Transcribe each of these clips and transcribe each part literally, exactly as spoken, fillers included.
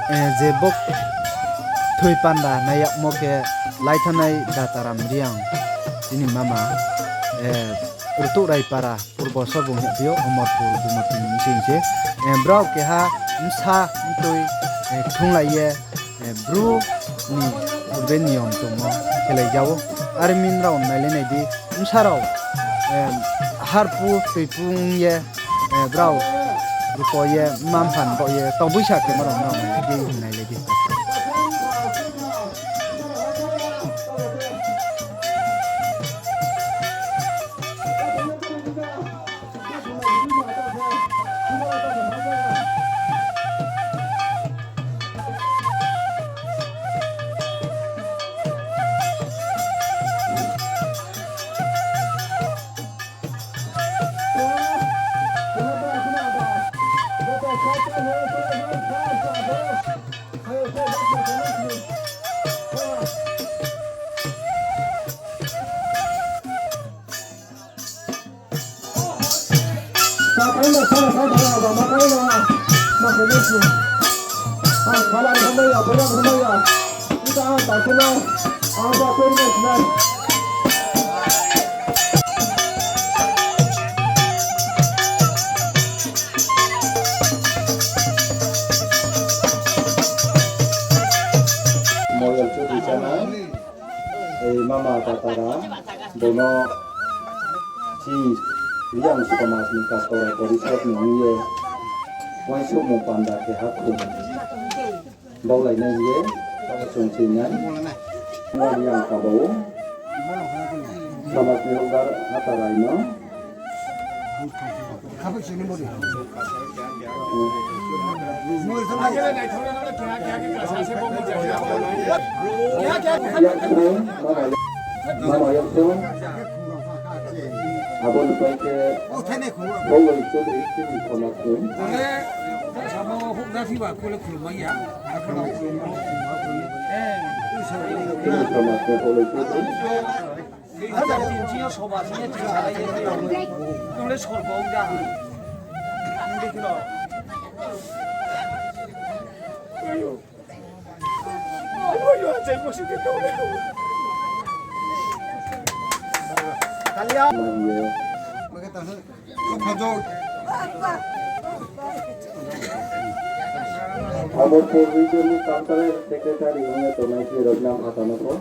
Eh, je bo kthoi panda nai yagmo khe Laithanai Dataram Reang, chini mama, eh, Rtuh Raipara, Purbo Sorbung hing phi ou, Omorpur Gumoti ni bsing se. Eh, brao keha bsa mtoi, eh, thunglai ye, eh, Bru ni purbe niyom tongmo khelai ja ou. Are mi nrao nailai nai di, bsa rao, eh, harpu toipu ong ye, eh, brao ruko ye, mma-mpha ni baoh ye, taubuisa khe ma rao nrao nailai di, nailai di. Moyol Chudri chana, ei mama Dataram, bono chini Reang somaj ni Kaskora Porisod ni ong ye, uaingsouhmung panda keha khum baulai nai hing ye, abo chung chinai. Reang kaba ou, somaj ni hokdar Atarai no. Yaksung, mama, mama yaksung. Abo ni pai khe, Boloi Chaudhary chini somaj ni. Chini somaj ni Boloi Chaudhary. Amarpur Region ni Cultural Secretary ong ye tongnai si Rajna Phatano pho,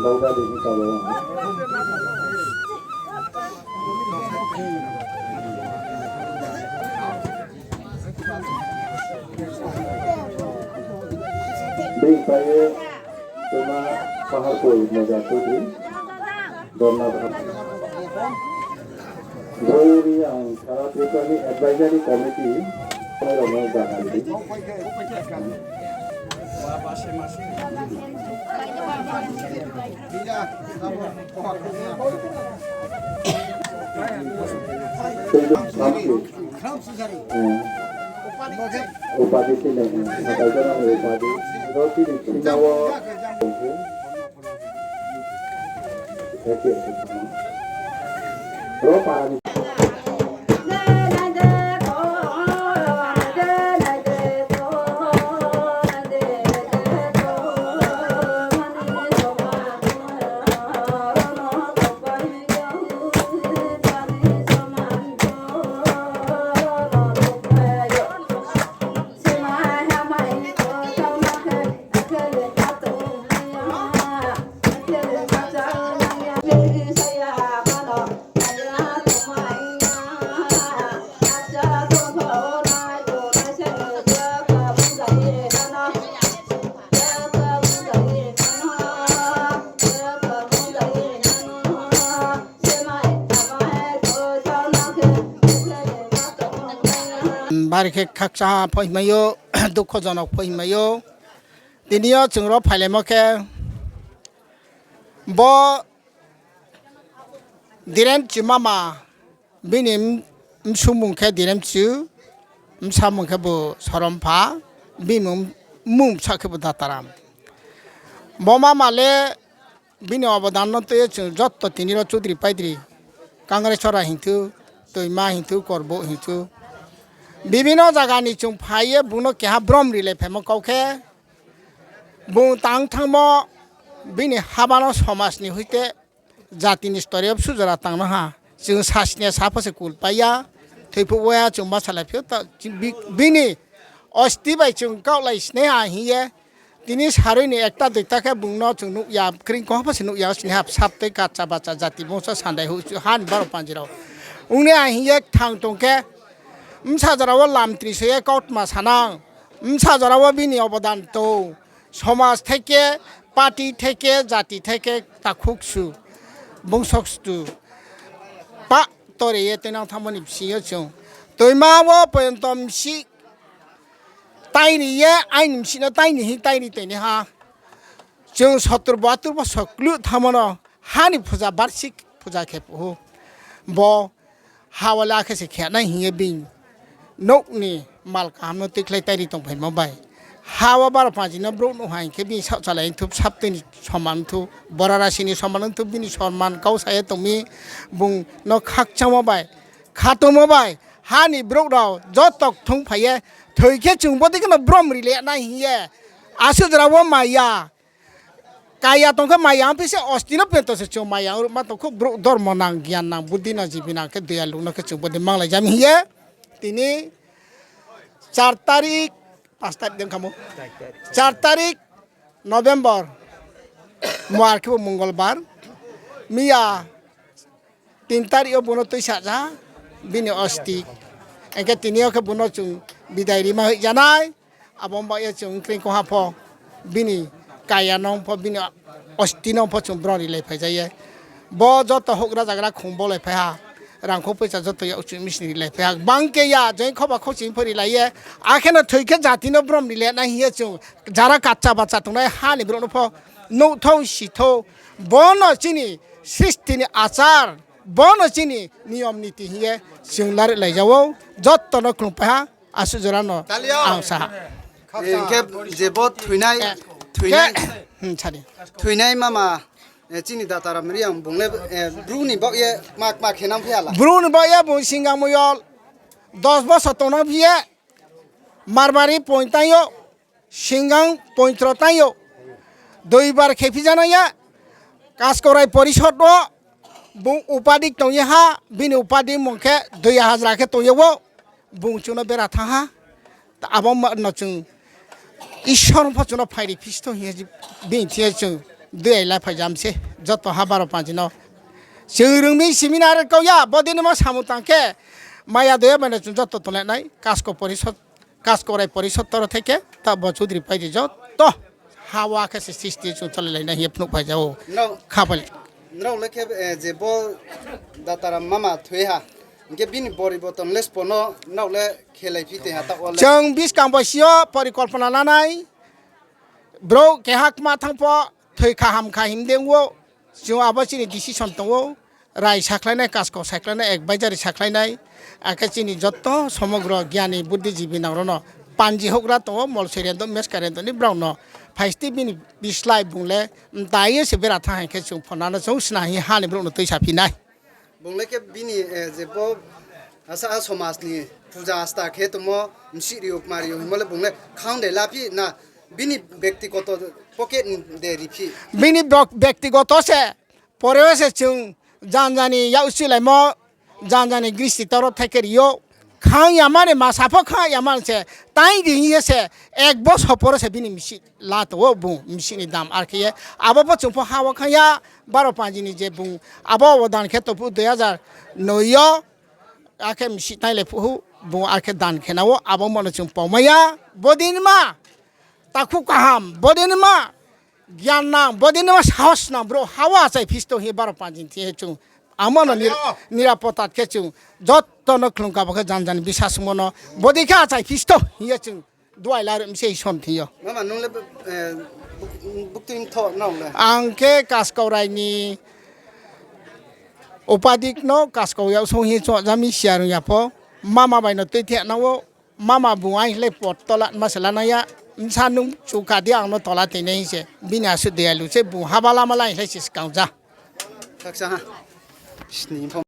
Bauda Dehi Kabo. Bini pai ye Tuma Paharpur Moja Chaudhary, Dorna Bha-, Buri ang Sara Tripura ni Advisory Committee, rao no jaga ri. Thank you. Upadi sini, sakai jana upadi. Roti di sini wo. Ro parani. Bari khe khakchang pho hingmai ou, dukho jonok pho hingmai ou. Tini yo chung ro phailaimo khe, bo Diren Chimama, bini bsumung khe Diren Chu, bsamung khe bo Sorom pha, bini mmung bsa khe bo Dataram. Bo mama le bini obodan no tui ye chung joto tini ro chudri paidri, Kangresora hing thu, Toima hing thu, Korbo hing thu, Bibhinno zaga ni chung phai ye bung no keha brom rilai phaimo kau khe, bung tang thanngmo bini haba no somaj ni hoite jati ni story yo bsu jora tang no ha. Chung sasni ya sa pho se kul pai ya, thoi phuh wo ya chung ma salai phi ou, bini osti bai chung kaohlai sinai ha hing ye, tini sarui ni ekta duita khe bung no chung nuh ya, kring koha pho se nuh ya, sini ha saptoi kacha bacha jati bungso sandai huh ha ni baro panji rao. Ong nai ha hing ye kthang tong khe, bsa jora wo lamtri so ye kautma sanang, bsa jora wo bini obodan tong, somaj theke, party theke, jati theke, takhuk su, bungso stu, pa tore ye tuinang thanngmo ni bsing yo chung toima wo poyonto bsih tairi ye, aini bsih no taini hing tairi toinaiha. Chung sotur batur bo sokluh thanngmo no ha ni puja, barsik puja khe phuh ou. Bo ha wo le akhe se khe nai hing ye bini nouh ni mal kaham no tuikhlai tairi tongphaimo bai, ha wo baro panji no brouh nuh ha hing khe bini saohchalai ongthu, saptoi ni soman ongthu, bora rasi ni soman ongthu, bini soman kau sa ye tong mi, bung no khakchangmo bai, khatungmo bai, ha ni brouh rao joto kthung phai ye, thoi khe chung bodei khe no brom rilai nai hing ye, asuh jora wo maya, kaya tong khe maya ongphi se, osti no pento se chung maya ongruhma tong khou, brouh dormo nang, gian nang, buddhi nang, jibi nang khe doyalu no khe chung bodei manglai jam hing ye, tini char tarik, panch tarik dei khamo, char tarik November, muar khe bo Mongolbar, miya tin tarik yo bung no tuisa ja, bini osti. Hing khe tini yo khe bung no chung bidai rima hoih ja nai. Abo baoh ye chung kring koha pho bini kaya no pho, bini osti no pho chung brom rilai phai ja ye. Bo joto houhgra zagra khong bolai phai ha, rangkhou poicha joto yakchuh mi sini rilai phai ha. Bang khe ya, join khoba khouching pho rilai ye. Akhe no thoi khe jati no brom rilai nai hing ye chung jara kacha bacha tongnai ha ni brouh no pho nuhthou, sithou. Bo no chini sristi ni achar, bo no chini niyom niti hing ye chung larilai ja ou. Joto no khlumpai ha, asuh jora no ang sa ha. Hing khe je bo thoinai, thoinai, thoinai mama, chini Dataram Reang bung le, Bru ni baoh ye kma kma khe nang phi ya la? Bru ni baoh ye bung Singang Moyol dos bosor tongnang phi ye, Marbari point tang yo, Singang point tro tang yo, duibar khe phi ja nang ya, Kaskaurai Porisod wo bung upadik tong ye ha, bini upadik mung khe Doya Hajra khe tong ye ou, bung chung no bera thanng ha. Abo no chung Isor pho chung no phairi phisto hing ye, bini thing ye chung dui aila phai jam se, joto ha baro panji no. Chung rung mi seminar kau ya, bodei no ma samung tang khe, maya doya bai no chung joto tonglai nai, Kaskaurai Porisod toro thai khe, ta bo Chaudhary pai di joto ha wo khe se sristi chung cholai lai nai hing ye phnuh phai ja ou. Khapai. Nrao le khe, je bo Dataram mama thoi ha, hing khe bini bori boton le spo no nrao le khelai phi tei ha taoh wo le. Chung buskang bosi yo porikolpona lanai, brouh keha kma thanng pho, thoi kha ham kha him dei ou, chung abo chini decision tong ou, rai sakhlai nai, Kaskau sakhlai nai, advisory sakhlai nai, akhe chini joto somogro gyani buddhijibi nang rao no, panji houhgra tong ou, Molsoi Rendo, Meska Rendo ni brao no, phaisti bini bislái bung le, mtai ye se bera thanng hai khe chung phona no chung sna hing ha ni brouh no tuisa phi nai. Bung le khe bini, je bo asa somaj ni puja asta khe tongmo, bsih ri ou, kma ri ou hingmo le bung le khang de la phi na, bini bektigoto pocket ni de ri phi. Bini bek-, bektigoto se, pore wo se chung janja ni yakchuhlaimo, janja ni gristi toro thai khe ri ou. Khang yama ni masa pho khang yama ni se, tai di hing ye se, ek bosor poro se bini bsih la tong ou bung, bsih ni dam ar khe ye. Abo pho chung pho ha wo khang ya, baro panji ni je bung, abo obodan khe tong phuh dui hajar noi yo, akhe bsih tailai phuh ou, bung ar khe dan khe na ou, abo mo no chung paumai ya, bodei ni ma, takhu kaham, bodei ni ma, gyan nang, bodei ni ma sahos nang brouh ha wo achai phisto hing ye baro panji ni thing ye chung, amo no nir-, nirapotat khe chung, joto no khlum kabo khe janja ni bisasmo no, bodei khe achai phisto hing ye chung, duai la ri mi se Isor ni thing yo. Mama, nung le, buktui mtho nrao le? Ang khe Kaskaurai ni upadik no Kaskau yaksong hing ye chung ja mi siya rung ya pho. Mama bai no tuithe nang ou. Mama bung aini le pot tola ma se la nang ya. Bsa nung chu kha di ang no tola tei nai hing se. Bini asuh deyalu se bung haba lama la hing se skang ja. Khaksa ha. Sni pho.